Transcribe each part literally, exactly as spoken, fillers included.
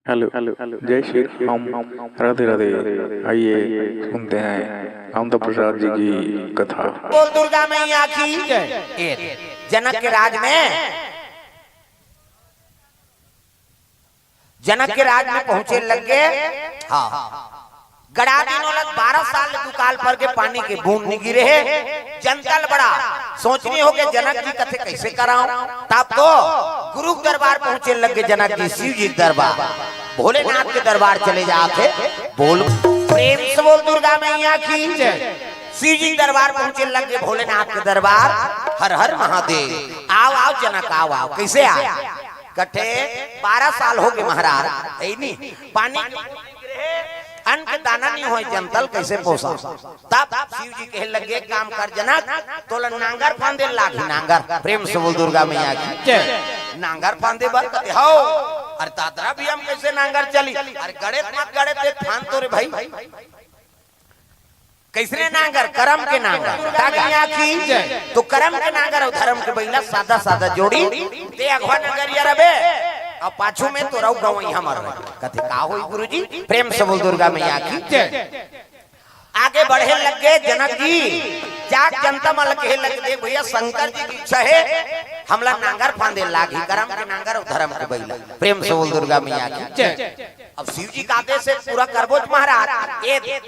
Hello, hello, जय श्री राम, राधे राधे। आइए, सुनते हैं कामता प्रसाद जी की कथा। बोल दुर्गा मैया की। ए, जनक के राज में, जनक के राज में पहुंचे लग गे। हाँ, गड़ा दिन ओला बारह साल ले दुकाल पर के पानी के बूंद नी गिरे हे। जनता ल बड़ा सोचनी हो गे, जनक जी कथे कैसे कराओ। तब तो गुरु के दरबार पहुंचे लग गे जनक जी, शिव जी के दरबार, भोलेनाथ के दरबार चले जात हे। बोल, प्रेम से बोल दुर्गा मैया की जय। शिव जी के दरबार पहुंचे लग गे, भोलेनाथ के दरबार, हर हर महादेव। आओ आओ जनक, आओ आओ। कैसे आए? कथे बारह साल हो गे महाराज, ऐ नी पानी, अन्न के दाना नी होय, जनता ल कैसे पोसा। तब शिव जी कहे लगे, एक काम कर जनक, तोला नांगर फांदे लागही, नांगर। प्रेम से बोल दुर्गा मैया की जय। नांगर फांदे बर कथे, हौ, अरे दादरा भी हम कैसे नांगर चली? अरे गड़े मत गड़े, ते फांद तो रे भाई। कैसने नांगर? करम के नांगर। दुर्गा मैया की जय। तो करम के नांगर अउ धरम के बइला, सादा सादा जोड़ी। ते अगवा नंगरिया रबे, अउ पाछू में तोरऊ गवई हमर रहे। कथे का होई गुरुजी? प्रेम से बोल दुर्गा मैया की जय। आगे बढ़े लग गे जनक जी, जाग जनता मन ल कहे लग गे, देख भैया, शंकर जी की इच्छा हे, हमला नांगर फांदे लागही, करम के नांगर अउ धरम के बइला। प्रेम से बोल दुर्गा मैया की जय। अब शिव जी का आदेश हे, पूरा करबोच महाराज। ए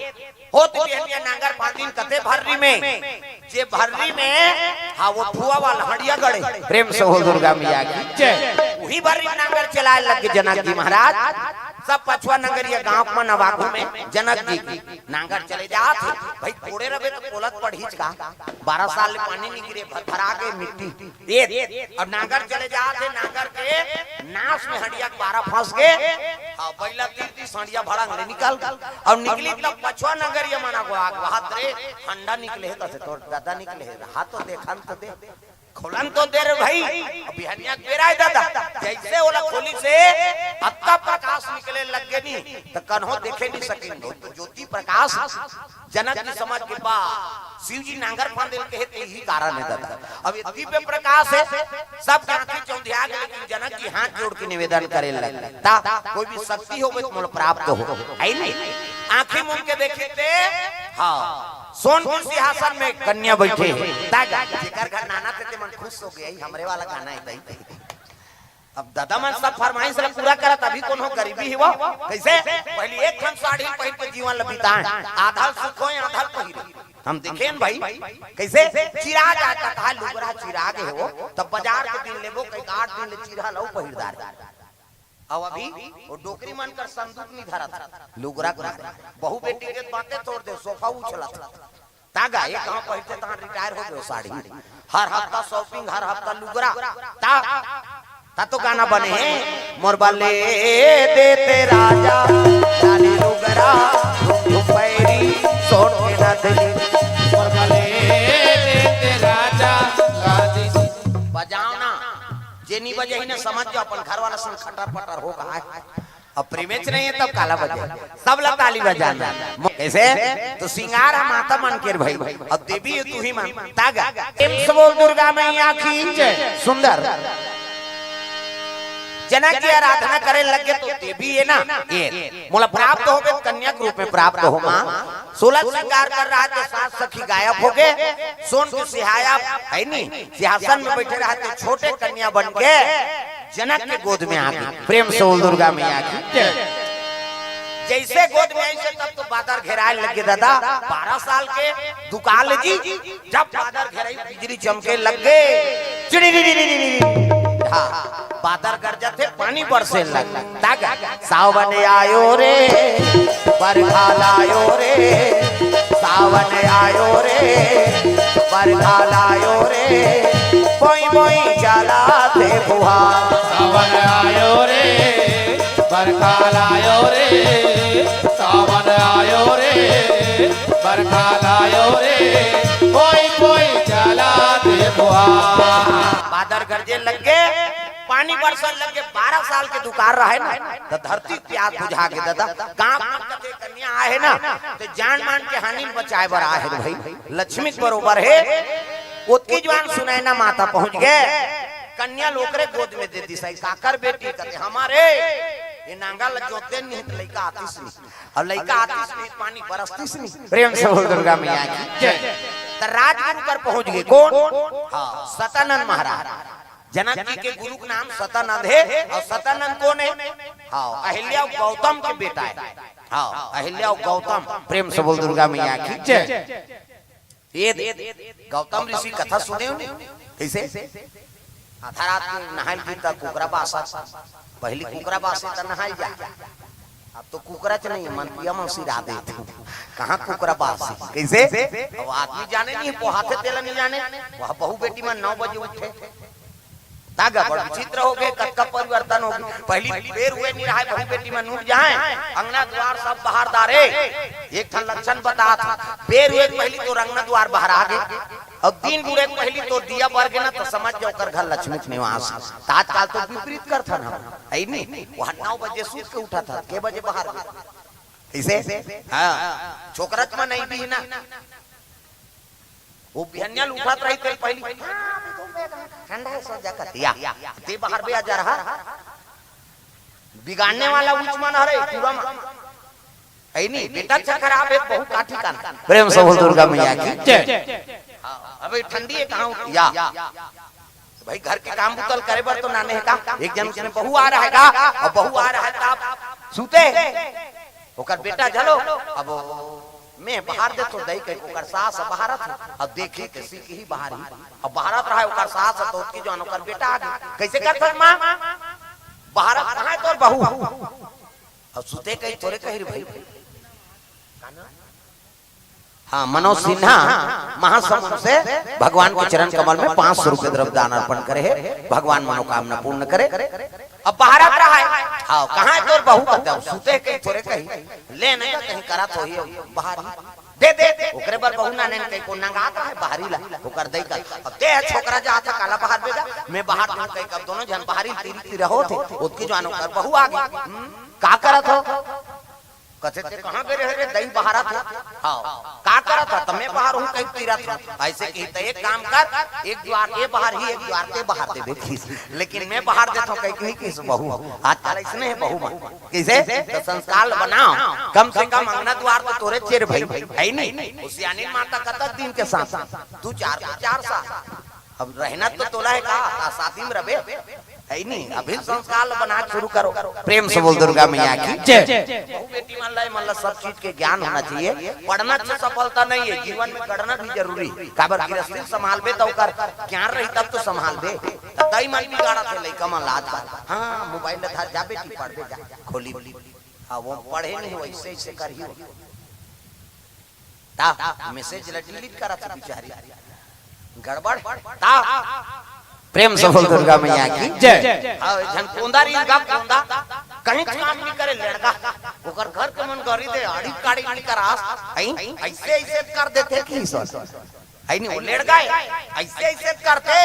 होत बिहनिया नांगर फांदिन कथे भर्री में, जे भर्री में, हाँ, वो ठुआ वाला हंडिया गड़े। प्रेम से बोल दुर्गा मैया की जय। उही भर्री में नांगर चलाए लग गे जनक जी महाराज। सब पछुआ नंगरिया गांव मन अउ आगू में जनक जी की नांगर चले जात हे। भाई, कोड़े रबे तो कोलत पड़हीच का? बारह साल ले पानी नी गिरे, भरभरा गे मिट्टी। ए, अब नांगर चले जात हे, नांगर के नास में हंडिया के बारा फंस गे। हाँ, बइला तीर तीर हंडिया भड़ंग ले निकल गे। अब निकली तब पछुआ नंगरिया मन अगवा अगवात रे, हंडा निकले हे, कथे तोर दादा निकले हे, हाथ तो देखन तो दे, खोलन तो दे रे भाई। अब बिहनिया के बेरा हे दादा, जैसे ओला खोलिस हे, अतका प्रकाश निकले लग गे नी, त कन्हो देखे नी सकिन, तो ज्योति प्रकाश। जनक जी समझ गे बा, शिव जी नांगर फांदे ल कहे, ते ही कारण हे दादा। अब ये दिव्य प्रकाश हे, सब आंखी चौंधिया गे, लेकिन जनक जी हाथ जोड़ के निवेदन करे लग गे। ता कोई भी शक्ति होवे तो मोला प्राप्त हो, हे नी? आंखी मूंद के देखे ते, हाँ, सोन के सिंहासन में कन्या बइठे हे। ता जेकर घर नाना थे, ते मन खुश हो गे, हमरे वाला गाना हे तई। अब दादा मन सब फरमाइश ला पूरा करत, अभी कोनो गरीबी हे वो। कैसे? पहिली एक ठन साड़ी पहिर के जीवन ला बिताए, आधा ल सुखोए, आधा ल पहिरे। हम देखेन भाई, कैसे चिरा जाय, कथा लुगरा चिरा गे हे वो, तब बाजार के दिन लेबो, कई आठ दिन ले चिरा लऊ पहिर डारे। अब अभी वो डोकरी मन कर संदूक नी धरत, लुगरा के मारे। बहू बेटी के बातें छोड़ दे, सोफा उछलत। ता गा, एक गांव पहिरते तहां रिटायर हो गे साड़ी। हर हफ्ता shopping, हर हफ्ता लुगरा। ता, ता तो गाना बने हे, मोर बले देते राजा, लाली लुगरा, झुम पैरी, सोन के नथनी। मोर बले देते राजा, लाली। बजाओ ना, जे नी बजाही ना, समझ जाओ, अपन घर वाला संग खटर पटर हो गे हे। अब प्रेमेच नहीं हे, तब काला बजे, सब ला ताली बजाना। कैसे? तो सिंगार हे माता मन के भाई, अब देवी हे तू ही मन। ता गा, प्रेम से बोल दुर्गा मैया की जय। सुंदर। जनक जी आराधना करे लग गे, तो देवी हे ना, ए, मोला प्राप्त होबे, कन्या के रूप में प्राप्त हो माँ। सोलह श्रृंगार कर रहा हे, तो सात सखी गायब हो गे, सोन के सिहाया, हे नी, सिंहासन में बइठे रहा हे, तो छोटे कन्या बन के जनक के गोद में आ गे। प्रेम से बोल दुर्गा मैया की जय। जैसे गोद में आइस हे, तब तो बादर घेराए लग गे दादा, बारह साल के दुकाल जी, जब बादर घेराइस, बिजली चमके लग गे, चिड़ी री री री री। हाँ, बादर गरजत हे, पानी बरसे लग गे। ता गा, सावन आयो रे, बरखा लायो रे, सावन आयो रे, बरखा लायो रे, बोई बोई चलत हे फुहार। सावन आयो रे, बरखा लायो रे, सावन आयो रे, बरखा लायो रे, बोई बोई चलत हे फुहार। बादर गरजे लग गे, पानी बरसन लग गे, बारह साल के दुकाल रहा हे ना, त धरती के प्यास बुझा गे दादा। गांव के कन्या आए हे ना, त जान मान के हानि बचाए बर आए हे भाई, लक्ष्मी के बरोबर हे। ओतकी जुवार सुनैना माता पहुंच गे, कन्या ल ओकरे गोद में दे दिस हे, काकर बेटी कथे हमरे। ये नांगर ल जोते नहीं त लइका आतिस नहीं, अउ लइका आतिस नहीं त पानी बरसतिस नहीं। प्रेम से बोल दुर्गा मैया की जय। त राजगुरु कर पहुंच गे कोन? हाँ, सतानंद महाराज। जनक जी के गुरु के नाम सतानंद हे, अउ सतानंद कोन हे? हाँ, अहिल्या अउ गौतम के बेटा हे। हाँ, अहिल्या अउ गौतम। प्रेम से बोल दुर्गा मैया की जय। ये दे, गौतम ऋषि कथा सुने हो नहीं? कैसे? आधा रात में नहाइल गिरता कुकरा बासा। पहली कुकरा बासे त नहाइल जा। अब तो कुकरा च नहीं, मन पिया मौसी रा दे। कहाँ कुकरा बासी? कैसे? अब आदमी जाने नहीं, पोहाथे तेला नहीं जाने। वह बहू बेटी मन नौ बजे उठे। ता गड़बड़ विचित्र हो गए, कतका परिवर्तन हो गए। पहली बेर हुए नहीं रहा, बहू बेटी मन उठ जाए, अंगना द्वार सब बहार डारे। एक ठन लक्षण बतात हूँ, बेर हुए पहली तो अंगना द्वार बहार आ गए, अउ दिन बुड़े पहली तो दिया बर गे ना, त समझ जा ओकर घर लक्ष्मी के निवास। त आजकल तो विपरीत करथन हम, है नी? वहाँ नौ बजे सूत के उठा था, के बजे बहार गे? कैसे? हाँ, छोकरा मन नहीं भी ना। वो बिहनिया ल उठत रही तेल पहली, "हाँ, अभी तो मैं ठंडा है, सो जा कर दिया।" ते बहार बे आ जा रहा। बिगाड़ने वाला उच मन हरे, पूरा मन। है नी, बेटा अच्छा खराब है, बहू काठी का ना। प्रेम से बोल दुर्गा मैया की जय। हाँ, अबे ठंडी है, कहाँ उठ-, या। भाई, घर के काम बुतल करे बर तो नाने हे का? एक जन उसमें बहू आ रहा हे का? अउ बहू आ रहा हे तब सूते हे। ओकर बेटा झलो, अब मैं बहार देथों दई कहिके ओकर सास बहारत हे। अब देखी त सीख ही बहार ही। अब बहारत रहा हे, ओकर सास हे, त ओतकी जवान ओकर बेटा आ गे। कैसे करथस माँ? बहारत कहाँ हे तोर बहू? अब सूते कही तोरे कही रे भाई। हाँ, मनोज सिन्हा महासमुंद से भगवान के चरण कमल में पाँच सौ रुपए द्रव्य दान अर्पण करे हे, भगवान मनोकामना पूर्ण करे। अब बहारत रहा हे, हाँ, कहाँ हे तोर बहू? कहते, "अब सूते कही तोरे कही, ले नहीं कहीं करत होही, बहार ही दे दे।" ओकरे बर बहू नाने कहीं को नंगात रहा हे बहारी ला, ओकर दई का। अब ते हे छोकरा जात हे काला बहार बेगा, मैं बहार दूँ कहीं, कब दोनों जन बहारी तीरी तीरा होत हे, ओतकी जवान ओकर बहू आ गे। हम्म, का करत हो? कथे, "ते कहाँ गे रहे रे, दई बहारत हे?" "हाँ।" "का करत हे?" "त मैं बहार हूँ, कहीं तीरत हूँ।" ऐसे कही, "त एक काम कर, एक द्वार ए बहार ही, एक द्वार ते बहार देबे," कहिस। "लेकिन मैं बहार देथों," कही, कही, कहिस बहू। आजकल ऐसने हे बहू मन। कैसे? त संस्कार ल बनाओ, कम से कम अंगना द्वार तो तोरे चेर भाई, है नहीं? वो सियानी माता कतक दिन के साथ, दू चार, दू चार साल। अब रहना तो तोला हे का, का शादी में रबे? है नहीं, अभी संस्कार ल बना शुरू करो। प्रेम से बोल दुर्गा मैया की जय। बहू बेटी मन ला, मन ला सब चीज के ज्ञान होना चाहिए। पढ़ना से सफलता नहीं है, जीवन में गढ़ना भी जरूरी। काबर गृहस्थी संभालबे त ओकर ज्ञान रही तब तो संभालबे। त दई मन बिगाड़त हे लइका मन ला आजकल। हाँ, मोबाइल ल धर जा बेटी, पढ़बे जा, खोली। हाँ, वो पढ़े नहीं, वैसे ऐसे करही। ता मैसेज ल डिलीट करत हे बिचारी। गड़बड़। ता प्रेम से बोल दुर्गा मैया की जय। हाँ, झन कोंदा रही गा कोंदा, कहीं काम नहीं करे लड़का। ओकर घर के मन गरी दे, आड़ी काड़ी नहीं करास। हैं? ऐसे ऐसे कर देथे कि सर। है नहीं, वो लड़का हे, ऐसे ऐसे करथे,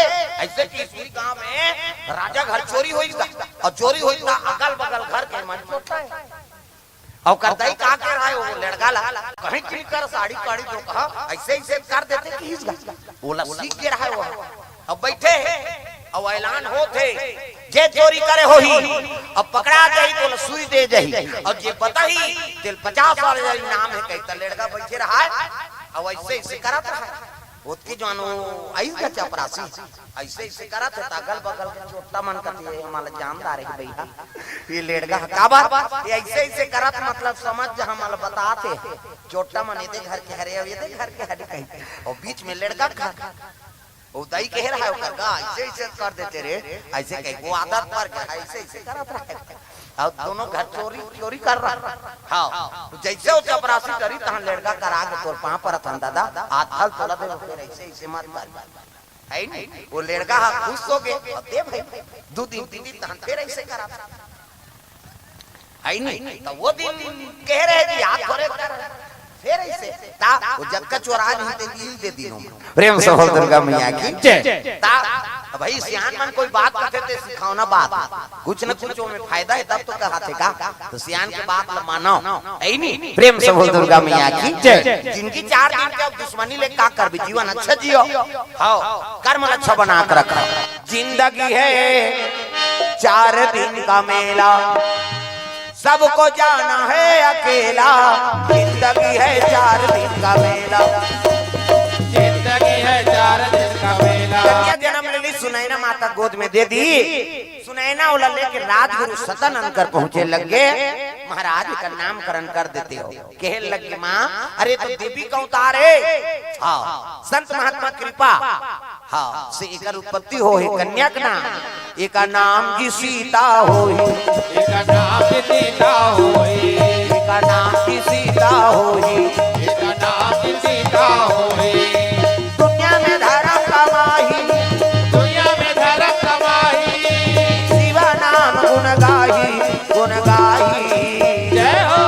ऐसे कि इसी गांव में राजा घर चोरी होइस गा, अउ चोरी होइस गा, अगल बगल घर के मन चोट्टा हे। अउ ओकर दई का के रहा हे वो लड़का ला, कहीं चीज कर साड़ी काड़ी तो कहा, ऐसे ऐसे कर देथे कि इस गा, ओला सीख के रहा हे वो। अब बैठे हे, अउ ऐलान होत हे, "जे चोरी करे होही, अब पकड़ा जाही, त ओला सुई दे जाही, अउ जे बताही, तेला पचास हजार इनाम हे," कही त लड़का बैठे रहा हे, अउ ऐसे ऐसे करत रहा हे। ओतकी जवान वो आइस गा चपरासी, ऐसे ऐसे करत हे, त अगल बगल के चोट्टा मन कथे, "ये हमला जानदार हे भैया, ये लड़का ह काबर, ये ऐसे ऐसे करत, मतलब समझ जा, हमला बतात हे।" चोट्टा मन एदे घर के हरे, अउ एदे घर के हरे कही, अउ बीच में लड़का खा। वो दई कहे रहा हे ओकर गा, "ऐसे ऐसे कर देथे रे," ऐसे कही, वो आदत पर गया, ऐसे ऐसे करत रहा हे। अउ दोनों घर चोरी, चोरी कर रहा हे। हाँ, जैसे वो चपरासी डरी, तहाँ लड़का करा के, "तोर पाँव परत हन दादा, हाथ धल तोला दे, फेर ऐसे ऐसे मत कर।" है नहीं? वो लड़का हा खुश हो गए, "अब दे भाई, दू दिन, तीन दिन," तहाँ फेर ऐसे करा। है नहीं? त वो दिन कह रहे कि हाथ थोड़े कर, फेर ऐसे, ता, वो जतका चोरा नहीं ते लील दे दिनो। प्रेम से बोल दुर्गा मैया की जय। ता, भाई, सियान मन कोई बात कथे ते सिखाओ ना बात, कुछ न कुछ ओमे फायदा हे, तब तो कहाथे का। त सियान के बात ल मानो, है नहीं? प्रेम से बोल दुर्गा मैया की जय। जिंदगी चार दिन के, अब दुश्मनी ले का करबे, जीवन अच्छा जियो। हाँ, कर्म अच्छा बना के रखो। जिंदगी है चार दिन का मेला, सबको जाना है अकेला, जिंदगी है चार दिन का मेला। जिंदगी है चार दिन का मेला। कन्या जन्म ले ली, सुनैना माता गोद में दे दी। सुनैना ओला लेके राजगुरु सदानंद कर पहुंचे लग गे। महाराज, एकर नामकरण कर देते हो। कहे लग गे, माँ, अरे तो देवी का अवतार है। हाँ, संत महात्मा कृपा, हाँ, से एकर उत्पत्ति हो हे, कन्या के नाम। एकर नाम जी सीता होही। एकर नाम जी सीता होही। एकर नाम जी सीता होही। एकर नाम जी सीता होही। दुनिया में धर्म कमाही। दुनिया में धर्म कमाही। शिवा नाम गुण गाही, गुण गाही। जय हो।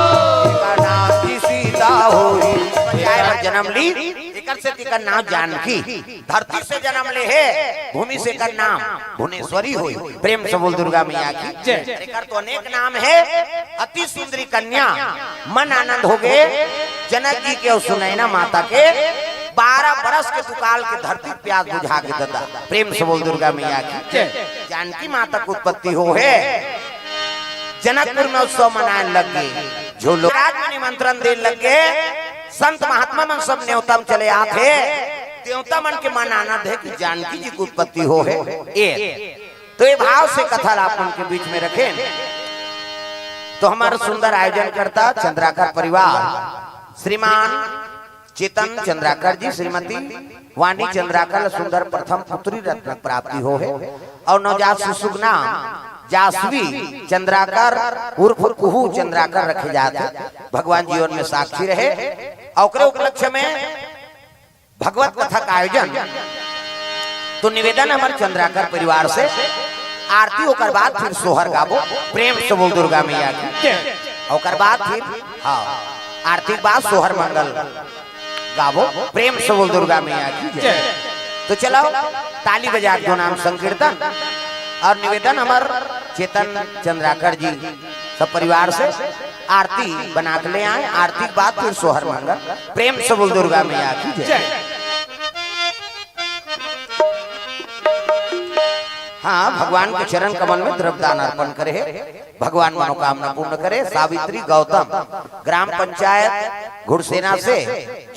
एकर नाम जी सीता होही। पर्याय बर जन्म ली, एकर से एकर नाम जानकी। धरती से जन्म ले हे, भूमि से एकर नाम भुवनेश्वरी होई। प्रेम से बोल दुर्गा मैया की जय। एकर तो अनेक नाम हे, अति सुंदरी कन्या। मन आनंद हो गे जनक जी के अउ सुनैना माता के। बारह बरस के दुकाल के धरती प्यास बुझा के ददा। प्रेम से बोल दुर्गा मैया की जय। जानकी माता के उत्पत्ति हो हे, जनकपुर में उत्सव मनाए लग गे। जो लोग राज में निमंत्रण दे लग गे, संत महात्मा मन सब नेवता में चले आथे। देवता मन के मन आनंद हे कि जानकी जी के उत्पत्ति हो हे। ए, तो ये भाव से कथा ला आप मन के बीच में रखें। तो हमर सुंदर आयोजन करता चंद्राकर परिवार, श्रीमान चेतन चंद्राकर जी, श्रीमती वाणी चंद्राकर ल सुंदर प्रथम पुत्री रत्न प्राप्ति हो हे अउ नवजात शिशु के नाम जासवी चंद्राकर उर्फ कुहू चंद्राकर रखे जात हे। भगवान जीवन में साक्षी रहे। अउ ओकरे उपलक्ष्य में भगवत कथा का आयोजन। तो निवेदन हमर चंद्राकर परिवार से, आरती ओकर बाद फिर सोहर गाबो। प्रेम से बोल दुर्गा मैया की जय। ओकर बाद फिर, हाँ, आरती के बाद सोहर मंगल गाबो। प्रेम से बोल दुर्गा मैया की जय। जय। तो चलो, ताली बजा के दो नाम संकीर्तन। अउ निवेदन हमर चेतन चंद्राकर जी सब परिवार से आरती बना के ले आए। आरती के बाद फिर सोहर मंगल। प्रेम से बोल दुर्गा मैया की जय। जय। हाँ, भगवान के चरण कमल में द्रव्य दान अर्पण करे हे, भगवान मनोकामना पूर्ण करे। सावित्री गौतम, ग्राम पंचायत घुड़सेना से,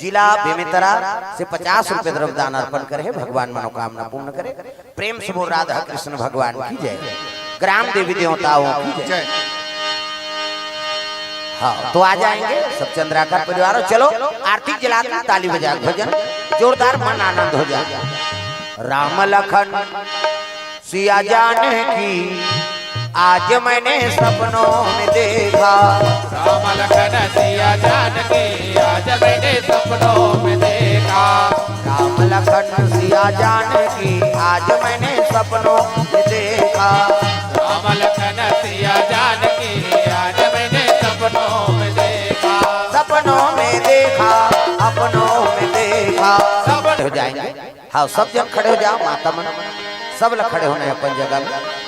जिला बेमेतरा से पचास रुपए द्रव्य दान अर्पण करे हे, भगवान मनोकामना पूर्ण करे। प्रेम से बोल राधा कृष्ण भगवान की जय, ग्राम देवी देवताओं की जय। जय। हाँ, तो आ जाएंगे सब चंद्राकर परिवार। चलो, आरती जला के ताली बजा के भजन जोरदार, मन आनंद हो जाए। राम लखन सिया जानकी आज मैंने सपनों में देखा। राम लखन सिया जानकी आज मैंने सपनों में देखा। राम लखन सिया जानकी आज मैंने सपनों में देखा। राम लखन सिया जानकी आज मैंने सपनों में देखा। सपनों में देखा, अपनों में देखा। सब हो जाएंगे। हाँ, सब जन खड़े हो जाओ, माता मन सब ल खड़े होना हे अपन जगह में।